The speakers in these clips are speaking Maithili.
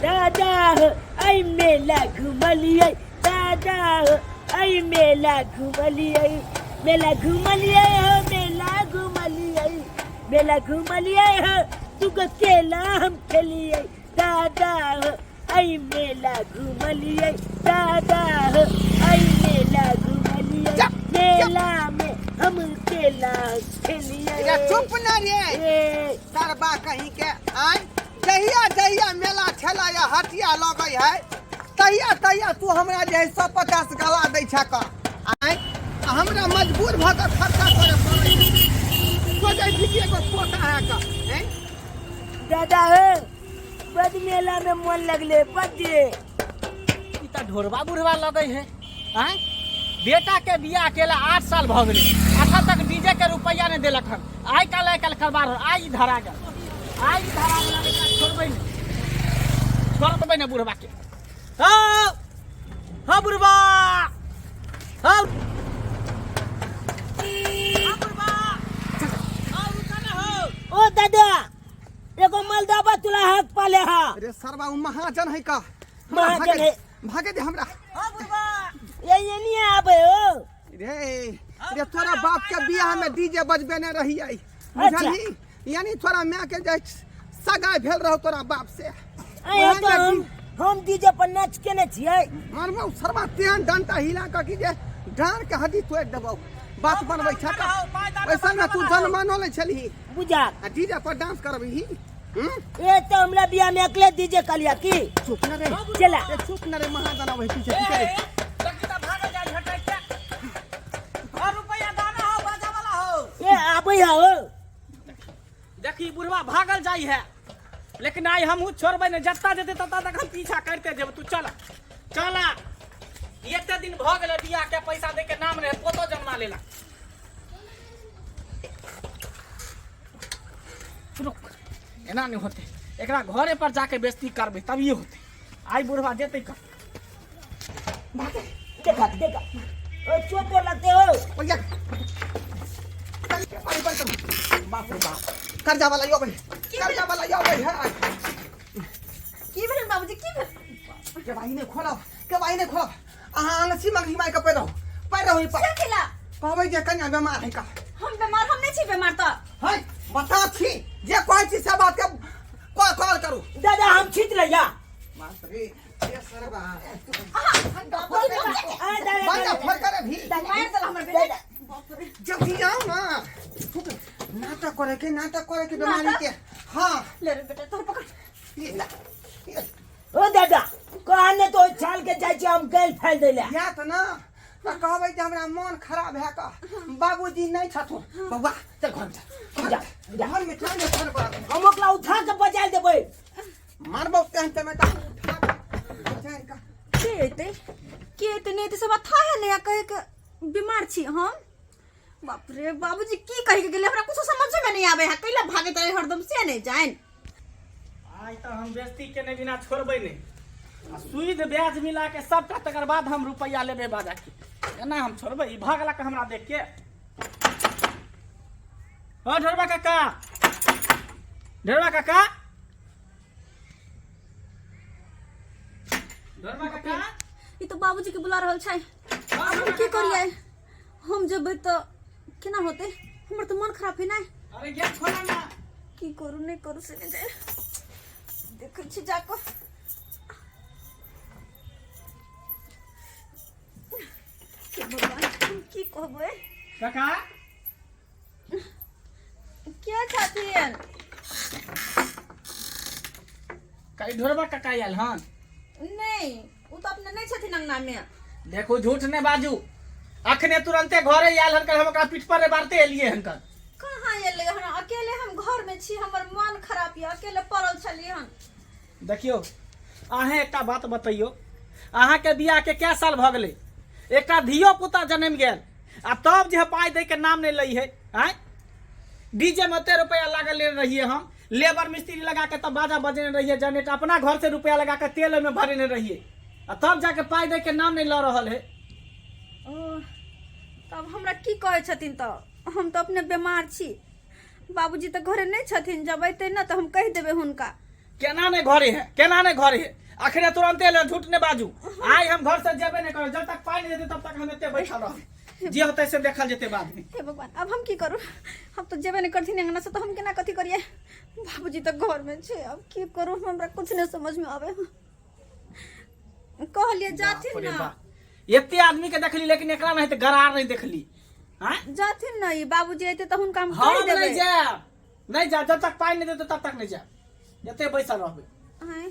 दादा हो ऐ मेला घुमलियै दादा हो ऐ मेला घुमलियै मेला घुमलियै हो मेला घुमलियै मेला घुमलियै हो दूगो केला हम खेलियै दादा हो ऐ मेला घुमलियै दादा हो ऐ मेला घुमलियै चुप, मेला में हम केला खेलियै रे चुप न रे ए, सरबा कहीं के आय जहिया जहिया मेला ठेला या हटिया लगै है तहिया तहिया तू हमरा जे है 150 गला दै छह का आय आ हमरा मजबूर भऽ कऽ खर्चा करे पड़ै छै। सोचै छी कि एगो पोता है का हैं दादा हो बड मेला में मन लगले बड ई तऽ ढोरबा बुढ़बा लगै है आँय बेटा के बियाह केला 8 साल भऽ गेलै अखन तक डीजे के रुपैआ नहि देलक हन। आइ काल्हि आइ काल्हि करबा रहल। आइ ई धरा गेल, आइ ई धरा गेल। एकरा छोड़बै नहि, छोड़बै नहि बुढ़बा के। हाँ हाँ बुढ़बा, हाँ हाँ बुढ़बा, हाँ रुका ना हो। ओ दादा, एगो मलदाबा तुला हाथ पाले हा। अरे सरबा, उ महाजन है का? हमरा महाजन भागे है। भागे दे हमरा। हाँ बुढ़बा। ये नहीं आबे हो। रे रे, तोरा बाप के बियाह में डीजे बजबेने रहियै, बुझलही? यानी तोरा माय के जे सगाई भेल रहो तोरा बाप से, अरे ओहन तो जे हम डीजे पर नाच के ने छियै। मारबौ सरबा तेहन डंटा हिला कऽ कि जे डाँड़ के हड्डी तोड़ि देबौ। बात बनबै छ का? वैसा में तू जनमानो लै छलही। बुझा आ डीजे पर डांस करबही, हम्म? ए तो हमरा बियाह में अकेले डीजे कलिया की। चुप न रे। चला। ए चुप न रे, महाजन अबै पीछे पीछे रे। रुपैआ दाना हो, बाजा वाला हो। ए आबै हो। देखी, बुढ़वा भागल जाइ है, लेकिन आइ हमहूँ छोड़बै ने। जत्ता जेतै तत्ता तक हम पीछा करते जेबै। तू चल चल। एते दिन भऽ गेलै बियाह के, पैसा दे के नाम रहे, पोतो जन्मा लेला। रुक, एना नहि होतै। एकरा घरे पर जाके बेइज्जती करबै तभिए होतै। आइ बुढ़वा जेतै कर। देखा देखा, ओ चोटो लगते हो। भैया, बाप रे बाप! कर्जा वाला यो भाई, कर्जा वाला यो भाई है। की भेल बाबूजी, की भेल? के भाई ने खोलब, के भाई ने खोलब। अहाँ आंगसी मंगली माय के पैर रहू, पैर रहू पर। से केला? कहबै जे कन्या बीमार है का। हम बीमार? हम नहीं छी बीमार तऽ। है बता छी, जे कहै छी से बात के कॉल कॉल करू। दादा, हम छीत लैया। बाप रे, ए सरबा। अरे दादा। बंदा फोन करे भी। मार देला हमर बेटा, बाप रे! जल्दी जाओ ना, नाटक करे के, नाटक करे के बीमारी के। हाँ। ले रे बेटा, तोर पकड़। ये ला, ये। ओ दादा, कहने तो छाल के जाइ छी हम गैल फैल दैला। जायत ना तऽ कहबै जे हमरा मन खराब है का, बाबूजी नहीं छथुन। बौआ, चल घर में चल। जा, जा। घर में चल, घर पर। हम ओकरा उठा के बजाय देबै। मारबौ तेहन टमेटा उठा के बजाय कऽ। के एतै, के एतै? नहि एतै, सब था है नया कहे के बीमार छी हम। बाप रे, बाबूजी की कहि के गेलै? हमरा कुछो समझ में नहीं आवे है। कैला भागैत रहे हरदम से नहीं जान। आइ तऽ हम बेइज्जती केने बिना छोड़बै नहि। आ सूद ब्याज मिला के सबटा, तकर बाद हम रुपैआ लेबै बाजा के। एना हम छोड़बै? ई भागलक हमरा देख के। हँ ढोरबा काका, ढोरबा काका, ढोरबा काका। ई तो बाबूजी के बुला रहल छै। हम की करियै? हम जेबै तऽ केना होतै? हमर तऽ मन खराब है ना। अरे गेट खोला ना। की करू, नहीं करू से नहीं जाए। देखै छी जाकऽ। हे भगवान, हम की कहबै? काका। के छथिन? कहीं ढोरबा काका आयल हन? नहीं, ओ तऽ अपने नहीं छथिन अंगना में। देखू, झूठ नहीं बाजू। अखने तुरंते घरे आयल हन, हम ओकरा पीठ पर मारते एलिए हन कर। कहाँ एलै हन? अकेले हम घर में छी, हमर मन खराब यऽ, अकेले पड़ल छलियै हन। देखियौ, अहें एकटा बात बतैयौ, अहाँके बियाह के कै साल भऽ गेलै? एकटा धियो पुता जनमि गेल आ तब जे पाइ दै के नाम नहि लै है। आँय, डीजे में ओते रुपया लागल लेने रहिए हम, लेबर मिस्त्री लगा के तब बाजा बजेने रहिए, जनरेटर अपना घर से रुपया लगा के तेल ओहिमे भरेने रहिए, आ तब जाके पाइ दै के नाम नहि लऽ रहल है। ओ, तब हमरा की कहै छथिन? तऽ हम तऽ अपने बीमार छी। बाबूजी तऽ घरे नहि छथिन, जब अयतै ने तऽ हम कहि देबै हुनका। केना नहीं घरे है, केना नहीं घरे है? अखने तुरंते ले, झूठ नहीं बाजू। आइ हम घर से जेबे नहीं करब, जब तक पाइ नहीं देते तब तक हम एते बैठल रहब, जे होतै से देखल जेतै बाद में। हे भगवान, अब हम की करू? हम तो जेबे नहीं करथिन अंगना से, तो हम केना कथी करिए? बाबूजी तो घर में छे, अब की करू? हमरा कुछ नहीं समझ में आवे। कहलिए जाथिन बाप रे ना। बाप, एते आदमी के देखली लेकिन एकरा नहीं तो गरार नहीं देखली। हाँ? जाथिन ना, ई बाबूजी अयते तऽ हुनका हम हम कहि देबै। नहीं जायब, नहीं जायब, जब तक पाइ नहीं देते तब तक नहीं जायब, एते बैसल रहबै। आँय।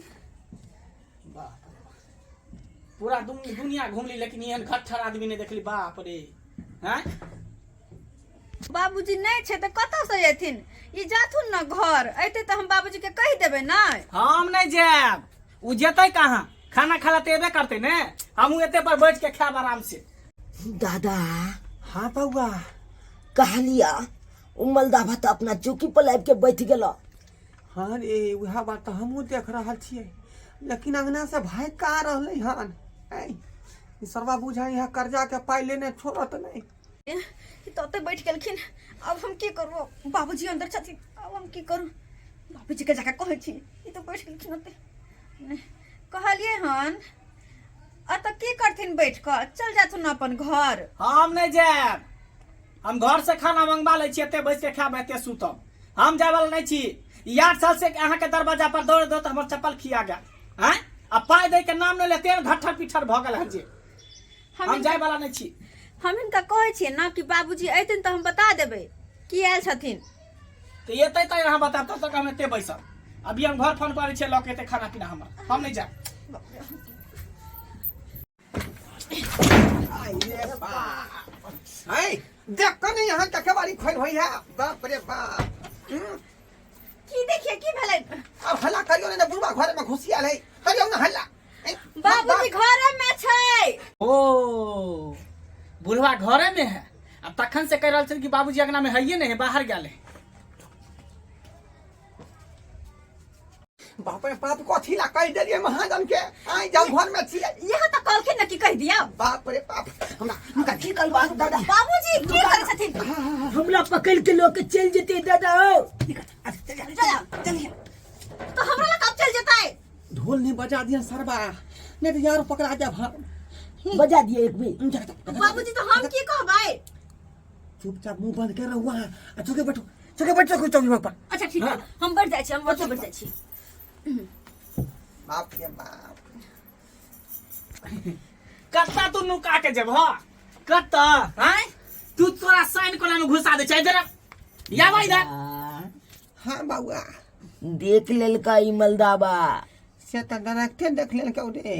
बाप रे बाप। पूरा दुनिया घुमली लेकिन एहन घट्ठर आदमी नहीं देखली, बाप रे। हैं? बाबूजी नहीं छै तऽ कतऽ से अयथिन? ई जाथुन ना घर, अयते तऽ हम बाबूजी के कहि देबै ना। हम नहीं जायब, उ जेतै कहाँ? खाना खाला तऽ एबे करतै ने, हमहूँ एते पर बैठ के खायब आराम से। दादा। हाँ बउआ। कहलिया उ मलदाभा तऽ अपना चौकी पर आबि के बैठ गेल। हाँ रे, वएह बात तऽ हमहूँ देख रहल छियै, लेकिन अंगना से भागि कऽ आ रहलै हन। ऐ, ई सरबा बुझाइ है कर्जा के पाइ लेने छोड़त नहि। ई तऽ ओतऽ बैठ गेलखिन, अब हम की करू? बाबूजी अंदर छथिन, अब हम की करू? बाबूजी के जाके कहै छी, ई तऽ बैठ गेलखिन ओतऽ। नहि, कहलियै हन एतऽ की करथिन बैठ कऽ, चल जाथुन अपन घर। हम नहीं जायब, हम घर से खाना मंगवा लै छी, एते बैस के खायब, एते सुतब, हम जाय वाला नहीं छी। ई 8 साल से अहाँ के दरवाजा पर दौड़ दौड़ हमर चप्पल खिया गेल। आँय, आ पाइ दै के नाम नहीं लेते घट्ठर पिट्ठर भऽ गेल हन जे हम जाय वाला नहीं छी। हम हिनका कहै छियै ना कि बाबूजी अयथिन तऽ हम बता देबै की आयल छथिन। तऽ एतै तऽ अहाँ बतायब, तब तक हम एते बैसब। अभी हम घर फोन करै छियै, लऽ के एतै खाना पीना हमर, हम नहीं जायब। आइए बाप, है देख कऽ नहीं यहाँ के केवाड़ी खोल होइ है, बाप रे बाप। की देखिए की भेलै? अब हल्ला करियो ने, बुढ़वा घर में घुसी आयल है, करियो ने हल्ला। बाबूजी घरे में छै। ओ बुढ़वा घरे में है, अब तखन से कह रहल छै कि बाबूजी अंगना में है नहीं है, बाहर गेल है। बाप रे बाप, कथी ला कहि देलियै महाजन के? आइ जाउ घर में छियै। यहाँ तऽ कहलखिन ने कि कहि दियौ। बाप रे बाप, हमरा हुनका की करबा दादा? बाबूजी की करै छथिन? हमरा पकड़ के लऽ के चलि जेतै दादा। हो चल चलिए, तो हमरा लग कब चल जेतै? ढोल नहीं बजा दिया सरबा, नहीं तो यार पकड़ा जा भार। बजा दिए एक बेर। बाबूजी तो हम की कहबै? चुपचाप मुंह बंद कर रहुआ आ चौके बैठो, चौके बैठो, चौकी चौकी पर। अच्छा ठीक है, हम बैठ जाइ छी, हम ओतऽ बैठ जाइ छी। बाप रे बाप, कत्ता तू नुका के जेबह कत्ता? आँय, तू तोरा साइन कोना में घुसा दे छै, इधर आ। या भाई इधर। हाँ बउआ। देख लेलका ई मलदाबा। से तऽ डायरेक्टे देख लेलकै रे।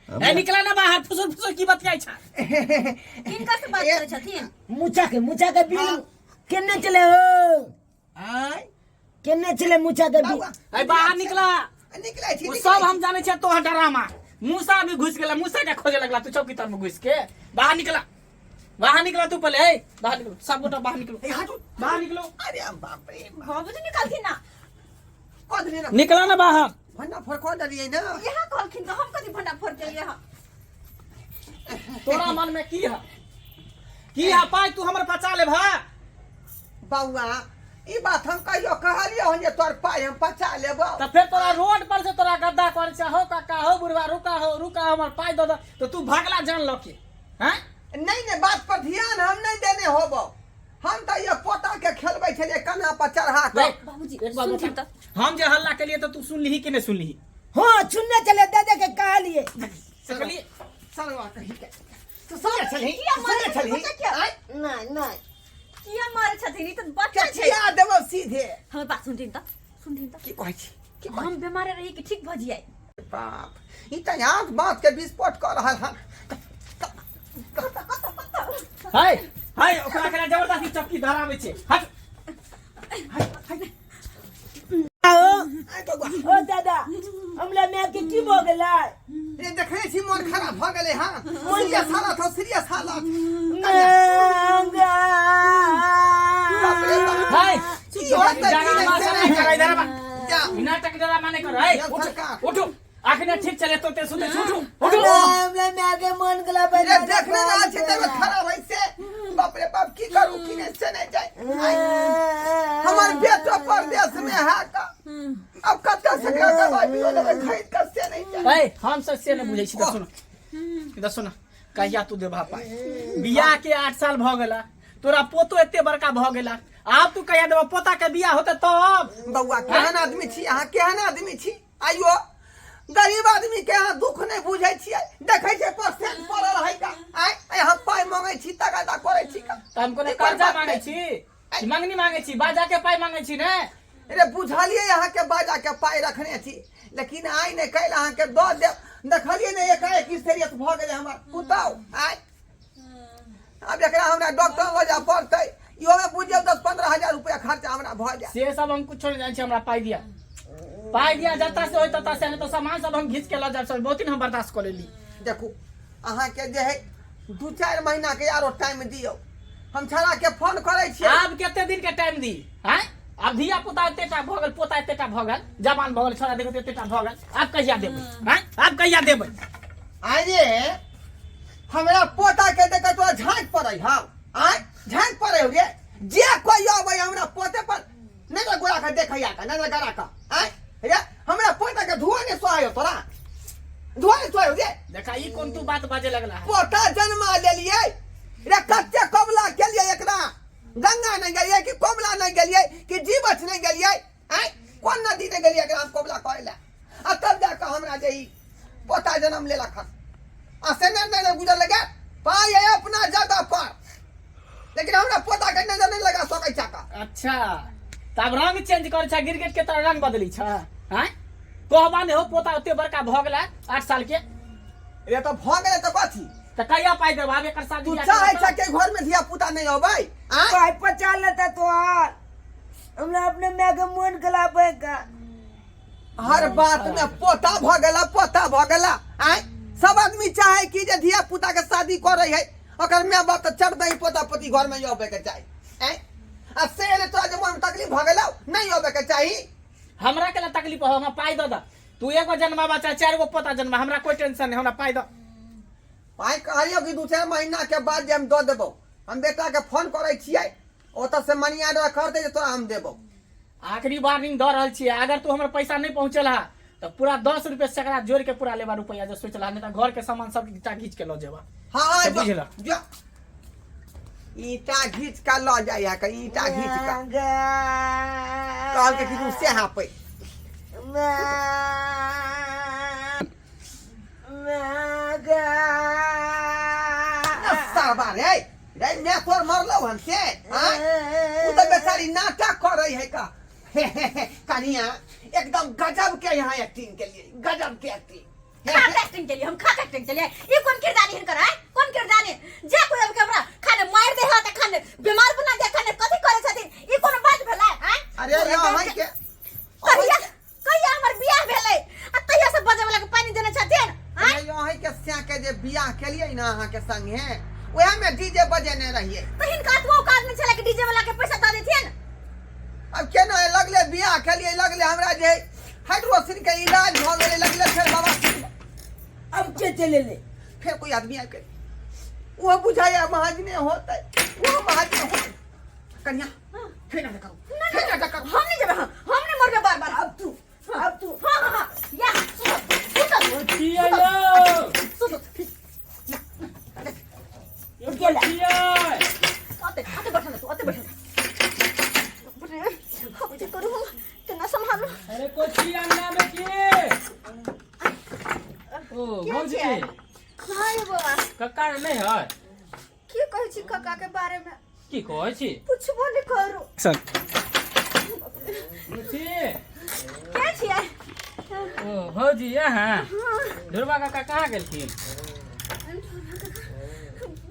ए निकला ना बाहर, फुसुर फुसुर की बतियाई छा? किनका से बात करै छथिन? मुचा के, मुचा के बिल केने चले हो? आय केने चले मुचा के बिल? बउआ ए बाहर निकला। निकलै छी। वो सब हम जाने छियै तोहर डरामा। मूसा भी घुस गेला, मूसा के खोजे लगला तू चौकी तर में घुस के। बाहर निकला, बाहर निकला तू पहले। ए बाहर निकलो, सब गोटा बाहर निकलो, ए, हटू। बाहर निकलो। अरे बाप रे, बाबूजी निकलथिन ना। कऽ देलियै ना? निकला ना बाहर। भंडा फोड़ कऽ देलियै ना? यहाँ कहलखिन तऽ हम कथी भंडा फोड़ केलियै हँ? तोरा मन में की है, की है? पाई तू हमर बचा ले भा। बउआ, ई बात हम कहियो कहलियो हन जे तोर पाइ हम बचा लेबौ? तऽ फेर तोरा रोड पर से तोरा गद्दा करे छै, हो काका हो बुढ़वा, रुका हो रुका, हमर पाई दऽ दऽ, तऽ तू भागला जान लऽ के। हैं? नहीं नहीं, बात पर ध्यान हम नहीं देने होबो, हम तऽ ये पोता के खेलबै छलियै कन्हा पर चढ़ा कऽ। देख, बाबूजी, एक बात सुनथिन बता, हम जे हल्ला केलिए तऽ तू सुनलिही कि नहीं सुनलिही? हाँ सुनने चले दादा के कहलिए। सकलिए सरवा कही के तो सुनने छलही? किया मारै सुनने छलही? बच्चा किया? आँय? नहीं नहीं, किया मारै छथिन? ई तऽ बच्चा छै। चचिया देबौ सीधे। हमर बात सुनथिन तऽ, सुनथिन तऽ। की कहै छी, की कहै हम बीमार रही कि ठीक भऽ जियै? छी? बाप, ई तऽ आँख बात के विस्फोट कऽ रहल हन। हाय हाय, ओकरा केना जबरदस्ती चक्की धराबै छै, हट। आँय बउआ। ओ दादा, हमरा माय के की भऽ गेलै? रे देखै छी मोन खराब भऽ गेलै। हँ, सीरियस हालत हो, सीरियस हालत। बाप रे बाप। हाय, की होतै, की डरामा नहि सब नहि कर, इधर आबा। जा। नाटक डरामा नहि कर। हाय, चल उठ, सरकार। उठू, अखने ठीक चले तो ते सुते, उठू उठू। हमरा माय के मन गला रे देख नहि रहल छी तबियत खराब है से। बाप रे बाप की करू की नहीं से नहीं जाए आय, हमर बेटो परदेश में है का अब कत्ते से एकरा दवाई बीरो लेबै खरीद कर से नहीं जाए ए हम सब से नहि बुझै छी तऽ सुन तऽ सुन कहिया तू देबा पाइ बियाह के 8 साल भऽ गेला तोरा पोतो एते बड़का भऽ गेला आब तू कहिया देबा पोता के बियाह होते तब बौआ केहन आदमी छी अहाँ केहन आदमी छी आइयो गरीब आदमी के अहाँ दुख नहि बुझै छियै देखै छियै परसेंट पड़ल है का आय आय हम पाइ मंगै छी तगादा करै छी का तऽ हम कोनो ई कोन कर्जा बात मांगै भेल? छी मंगनी मांगै छी बाजा के पाइ मांगै छी ने रे बुझलियै अहाँके बाजा के पाइ रखने छी लेकिन आइ नहि काल्हि अहाँके दऽ देब देखलियै ने एकाएक सीरियस भऽ गेलै हमर पुतहु आइ आब एकरा हमरा डॉक्टर लऽ जाय पड़तै इहोमे बुझियौ 10-15 हजार रुपया खर्चा हमरा भऽ जायत। से सब हम कुछो नहीं जानै छी, हमरा पाइ दिया, पाइ दिया, जतऽ से होय ततऽ से, नहीं तो सामान सब हम घीच के लऽ जायब सब, बहुत दिन हम बर्दाश्त कऽ लेली। देखू अहाँके जे है 2-4 महीना के आरो टाइम दियौ, हम छड़ा के फोन करै छियै। आब कते दिन के टाइम दी आँय? आब धिया पुता एते टा भऽ गेल, पोता एते टा भऽ गेल, जवान भऽ गेल, छोड़ा देखो एते टा भऽ गेल, आब कहिया देबै आँय? आब कहिया देबै? अरे हमरा पोता के देख तोरा झाँक पड़ै हौ आँय, झाँक पड़ै हौ रे? जे कोइ अबै हमरा पोते पर नजर गोरा के देखैया का नजर गड़ा का आँय रे, हमरा पोता के धुआ नहि सोहाय हौ तोरा, धुआ नहि सोहाय हौ रे? देखा ई कोन तू बात बाजे लगला है? पोता जन्मा लेलियै रे, कते कबला केलियै एकरा, गंगा नहि गेलियै कि कमला नहि गेलियै कि जीवछ नहि गेलियै आँय, कोन नदी नहि गेलियै एकरा हम कबला करै लए, आ तब जाकऽ हमरा जे ई पोता जन्म लेलक हन आ से नहि नहि गुजर लगे पाइ है अपना जगह पर, लेकिन हमरा पोता के नजर नहीं लगा सकै छा का। अच्छा तब रंग चेंज कर छा, गिरगिट के तरह रंग बदली छा आँय? कहबा नहि हो पोता ओते बड़का भऽ गेला 8 साल के। रे तऽ भऽ गेलै तऽ कथी? तऽ कहिया पाइ देब आब एकर शादी तू बियाह चाहै करब छा तऽ? कि घर में धिया पुता नहीं अबै आँय? पाइ पचा लेता तोहार, हमरा अपने माय के मोन खिलाबै का। हर बात में पोता भऽ गेला, पोता भऽ गेला आँय। सब आदमी चाहे कि जे धिया पुता के शादी करे है, ओकर माय बाप तऽ चढ़ दही पोता पोती घर में अबै के चाही आँय, आ से एले तोरा जे मन में तकलीफ भऽ गेलौ, नहीं अबै के चाही। हमरा के ला तकलीफ हो, हमरा पाइ दऽ दऽ, तू एगो जन्माबा चाहे 4 गो पोता जन्मा, हमरा कोई टेंशन नहीं, हमरा पाइ दऽ। पाइ कहलियौ कि 2-4 महीना के बाद जे हम दऽ देबौ, हम बेटा के फोन करै छियै, ओतऽ से मनी ऑर्डर करतै जे तोरा हम देबौ। आखिरी वार्निंग दऽ रहल छियै, अगर तू हमर पैसा नहीं पहुँचल है तऽ पूरा 10 रुपये सैकड़ा जोड़ के पूरा लेबा रुपया जे सोचला, नहीं तऽ घर के सामान सब ईंटा घीच के लऽ जेबा। हाँ, हाँ, से जो, बुझला। जो। ईंटा घीच के लऽ जाइ है, ईंटा घीच के कहलकै कि तू से हाँपै। सारबा रे रे, मैं तोर मरलौ हन से आँय? उ तऽ बेचारी नाटक करै है का कनिया, एकदम गजब के यहाँ एक्टिंग के लिए, गजब के एक्टिंग। खाक एक्टिंग के लिए, हम खाक एक्टिंग के लिए। ई कोन किरदानी हिनकर है, कोन किरदानी? जे कोई अब हमरा खाने मार दे हा त खाने बीमार बना दे, खाने कथि करे छथिन, ई कोन बात भेलै हैं? अरे यहाँ के कहिया कहिया हमर बियाह भेलै आ तहिया से बजे वाला के पानी देने छथिन हैं? अरे यहाँ के स्या के जे बियाह केलियै ना अहाँ के संगे, वएह में डीजे बजेने रहियै। त हिनका तो औकात नहीं छलै कि डीजे वाला के पैसा दऽ देथिन। अब केना लगले बियाह केलियै, लगले हमरा जे हाइड्रोसिन के इलाज भऽ गेलै, लगले फेर बाबा अब के चले ले फेर कोई आदमी आबि गेलै, ओहो बुझाइया महाजने होतै, ओहो महाजने होतै। कन्या फेर नाटक करू, फेर नाटक करू। हम नहीं जेबै, हम नहीं मरबै बार बार। अब तू, अब तू। हाँ हाँ हाँ या सुतो सुतो। किया यौ? सुतो। गेला। किया? ओते ओते बैठल तू, ओते बैठल। हम की करू, हम केना संभालू? अरे कोची अंगना में के ओ के भौजी? छियै? हाँ ये बौआ। कक्का नहीं है? की कहै छी कक्का के बारे में? की कहै छी? पुछबो नहीं करू। बुची। के छियै? ओ भौजी यहाँ ढोरबा काका कहाँ गेलखिन?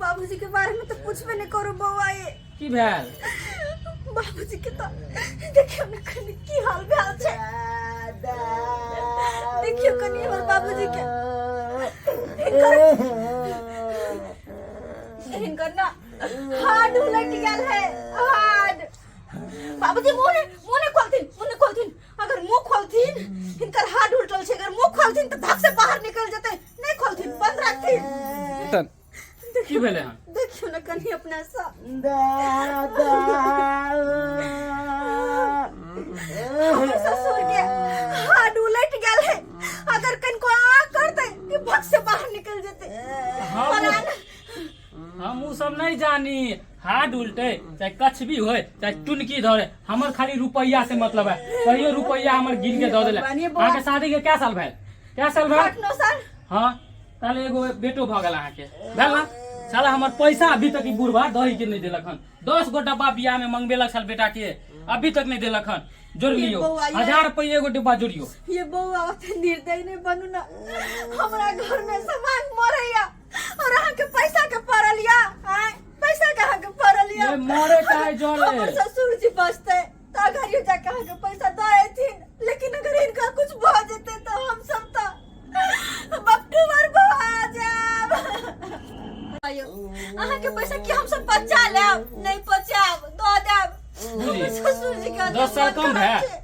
बाबूजी के बारे में तो पूछबे नहीं करू बौआ। ये की भेल? बाबूजी के तो देखियो ने कनी की हाल भेल छै, देखियो कनी हमर बाबूजी के। हिनकर हिनकर ना हार्ड उलट गेल है, हार्ड। बाबूजी मुंह ने मुंह ने खोलथिन, मुंह ने खोलथिन। अगर मुंह खोलथिन, हिनकर हार्ड उलटल छै, अगर मुंह खोलथिन तऽ धक से बाहर निकल जेतै। नहीं खोलथिन, बंद रखथिन। की भेलै हन? देखियो ने कनी अपना सँ। दादा। हमर ससुर के हाथ उलट गेल है, अगर कनको आ करते कि भक से बाहर निकल जेते। हम परान हम उ सब नहीं जानी, हाथ उल्टे चाहे कछ भी होए चाहे टुनकी धरे, हमर खाली रुपैया से मतलब है। कहियो रुपैया हमर गिन के दऽ देले। भगवान, ये बौआ। अहाँके शादी के क्या साल भेल? क्या साल भेल? 8-9 साल। हाँ, ताले एगो बेटो भऽ गेल अहाँके, भेल ना? साला हमर पैसा अभी तक ई बुढ़वा दही के नहीं देलक हन। 10 गो डब्बा बियाह में मंगबेलक छल बेटा के, अभी तक नहीं देलक हन। जोड़ ये लियो बौआ, ये- 1000 रुपये एगो डिब्बा जोड़ियो। ये बौआ ओते निर्दयी नहीं बनू ना, हमरा घर में सामान मरैया और अहाँ के पैसा के पड़ल या, आय पैसा के अहाँ के पड़ल या। ये मरे चाहे जरे। हमर ससुर जी बचते त अगर यो जाके अहाँ के पैसा दऽ एथिन, लेकिन अगर इनका कुछ भऽ जेते तो हम सब त बपटू बर भऽ जायब। आयो, अहाँ के पैसा की हम सब बचा लेब? नहीं बचाब, दऽ देब। बुझली? हमर ससुर जी के 10 साल कम मन भए खराब छै।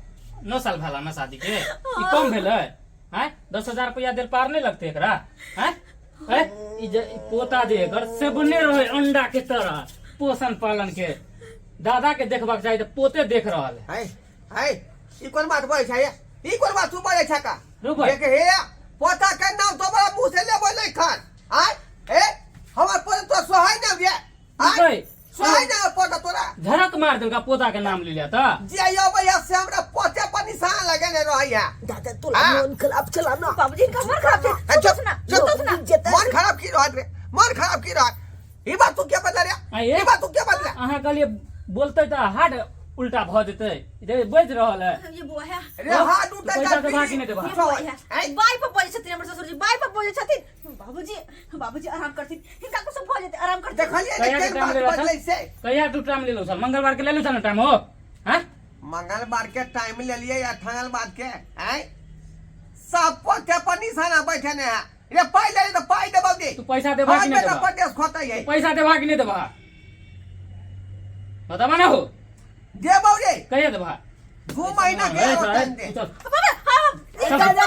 9 साल भेला ना शादी के, ई कम भेलै? आँय, 10,000 रुपया देल पार नहीं लगते एकरा? आँय आँय, ई जे ई पोता जे एकर से बने रहे अंडा के तरह, पोषण पालन के दादा के देखबाक चाही तऽ पोते देख रहल है। है है, ई कोन बात बजै छै? ई कोन बात तू बजै छै का? रुक भाई। देख हे, पोता के नाम तो बड़ा मुंह से लेबै नहीं खान। आय हे, हमर पोता तो सोहाय ना रे। आय रुक भाई। सोहाय ना पोता तोरा। झड़क मार देलका पोता के नाम ले लिया तऽ। जे अबै है से हमरा पोते पर निशान लगेने रहै है। दादा, तोला हाँ। मन खराब चला ना? बाबूजी, इनका मन खराब छै। ए, चुप, सुतोथ ना, चुप। सुतोथ ना। मन खराब की रहत रे? मन खराब की रहत? ई बात तू क्या बदला रे? आये? ई बात तू क्या बदला? अहाँ कहलिए बोलते तऽ हार्ड उल्टा भऽ जेतै, जे बाजि रहल है। ये बुआ है। रे हाथ उठा। पैसा देबा कि नहि देबा? ये बुआ है, बाई पर बजै छथिन हमर ससुर जी, बाई पर बजै छथिन। बाबूजी, बाबूजी, आराम करथिन, हिनका कुछ भऽ जेतै, आराम करथिन। देखलिए कहिया ने के केहन टाइम बात लेला छल? बदलै से। कहिया तू टाइम लेलो छल? मंगलवार के लेलो छल ना टाइम हो? हाँ, मंगलवार के टाइम लेलिए या मंगलवार के आय सब पोते पर निशाना बैठे ने है रे। पाई ले तो पाई देबौ दे। तू पैसा देबा कि हाँ नहीं बेटा देबा? परदेश खोतै है। पैसा देबा कि नहीं देबा, बताबा ना हो। देबौ रे। कहिया देबा? 2 महीना के ए, आरो टाइम दे। चल। बाबा, हाँ, चल। दादा,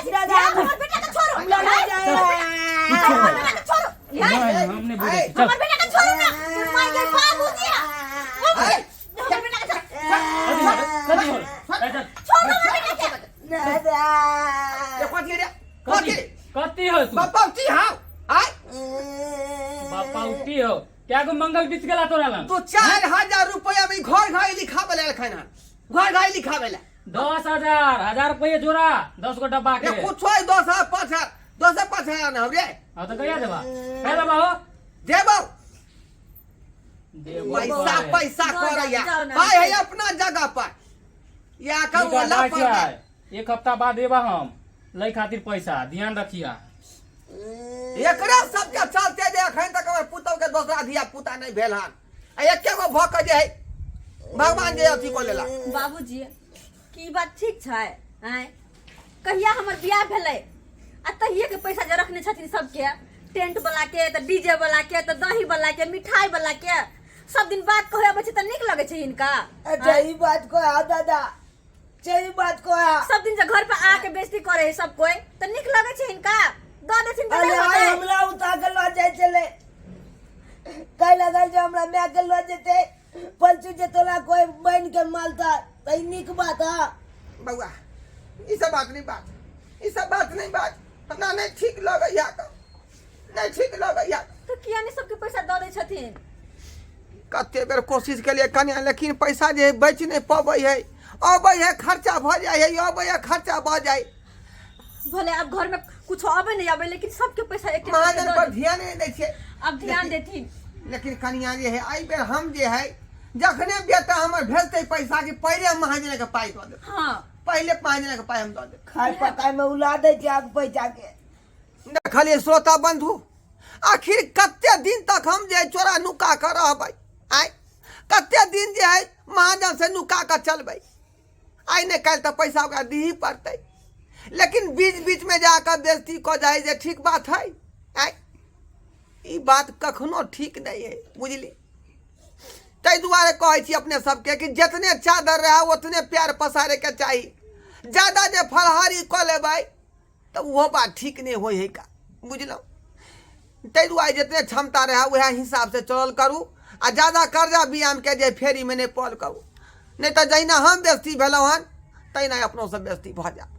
दादा, हमर बेटा के छोड़ो। हमरा नहीं जाए। हमर बेटा के छोड़ो। नहीं, हम नहीं बोले। ए, चल। हमर बेटा के छोड़ो ना, माय गए बाबूजी, आय, हमर बेटा के छोड़ो। कथी होल? कथी होल? ए, चल। छोड़ो हमर बेटा के। दादा। ये कथी रे? कथी कथी? कथी हो तू? बापा की हाउ आय। बापा उठी हो क्या गो मंगल बीत गेला तोरा लग? तू 4000 रुपया में घर घर लिखावे ला एखन हन, घर घर लिखावे ला। 10,000, 1000 रुपये जोड़ा 10 गो डब्बा के। रे कुछ है 10,000 5,000, 10,000 5,000 ना हो रे। हाँ तो कहिया देबा? कहिया देबा हो? देबौ। देबो। पैसा करे। पैसा जाओ, करैया जाओ ना। भाई है अपना जगह पर या का ठीक है, वाला जाइ पर छियै। एक हफ्ता बाद एबा हम लै खातिर पैसा, ध्यान रखिया। एकरा सबके चलते जे एखन तक हमर पुतहु के दोसरा धिया पुता नहि भेल हन, आ एके गो भऽ के जे है भगवान जे अथी कऽ लेला। बाबूजी, की बात ठीक छै? आँय, कहिया हमर बियाह भेलै आ तहिये के पैसा जे रखने छथिन सबके, टेंट वाला के तऽ डीजे वाला के तऽ दही वाला के मिठाई वाला के, सब दिन बात कहै अबै छै तऽ नीक लगै छै हिनका? अच्छा, ई बात को आ दादा, सही बात को आ। सब दिन जे घर पर आके बेइज्जती करे है सब कोई तऽ नीक लगै छै हिनका? दऽ देथिन तऽ अरे नहि आइ होतै? हमरा उठा के लऽ जाइ छलै, कहि लगल जे हमरा माय के लऽ जेतै, पलचू जे तोरा कोई बनि के मालता तऽ ई नीक बात है? बौआ, ई सब बात नहीं बात, ई सब बात नहीं बात, हमरा नहीं ठीक लगैया, नहीं ठीक लगैया। तऽ किया नहि सबके पैसा दऽ दै छथिन? कते बेर कोशिश केलियै कनिया, लेकिन पैसा जे है बचि नहि पबै है, अबै है खर्चा भऽ जाइ है, अबै है खर्चा भऽ जाइ। भले अब घर में कुछ अबे नहीं अबे, लेकिन सबके पैसा एक एक महाजन करके पर दऽ ध्यान नहि दै छियै। अब ध्यान देथिन। लेकिन कनिया जे है एहि बेर हम जे है जखने बेटा हमर भेजतै पैसा कि पहिले हम महाजन के पाइ दऽ देब। हाँ। पहिले महाजन के पाइ हम दऽ देब। खाय पकाय में उला दै छै आग पैसा के। देखलियै श्रोता बंधु, आखिर कते दिन तक हम जे है चोरा नुका कऽ रहबै? आँय, कते दिन जे है महाजन से नुका कऽ चलबै? आइ ने काल्हि तऽ पैसा ओकरा दिही पड़तै, लेकिन बीच बीचमे जाकऽ बेइज्जती कऽ जाइ जे ठीक बात है? आँय, ई बात कखनो ठीक नहि है, बुझली? ताहि दुआरे कहै छी अपने सबके कि जितने चादर रहै ओतने प्यार पसारैके चाही। ज्यादा जे फलहारी कऽ लेबै तऽ ओहो बात ठीक नहि होइ है का, बुझलहुँ? ताहि दुआरे जितने क्षमता रहए उएह हिसाबसँ चलल करू आ ज्यादा कर्जा बियामके जे फेरीमे नहि पड़ल करू, नहि तऽ जहिना हम बेस्ती भेलहुँ हन तहिना अपनो सब बेस्ती भऽ जायत।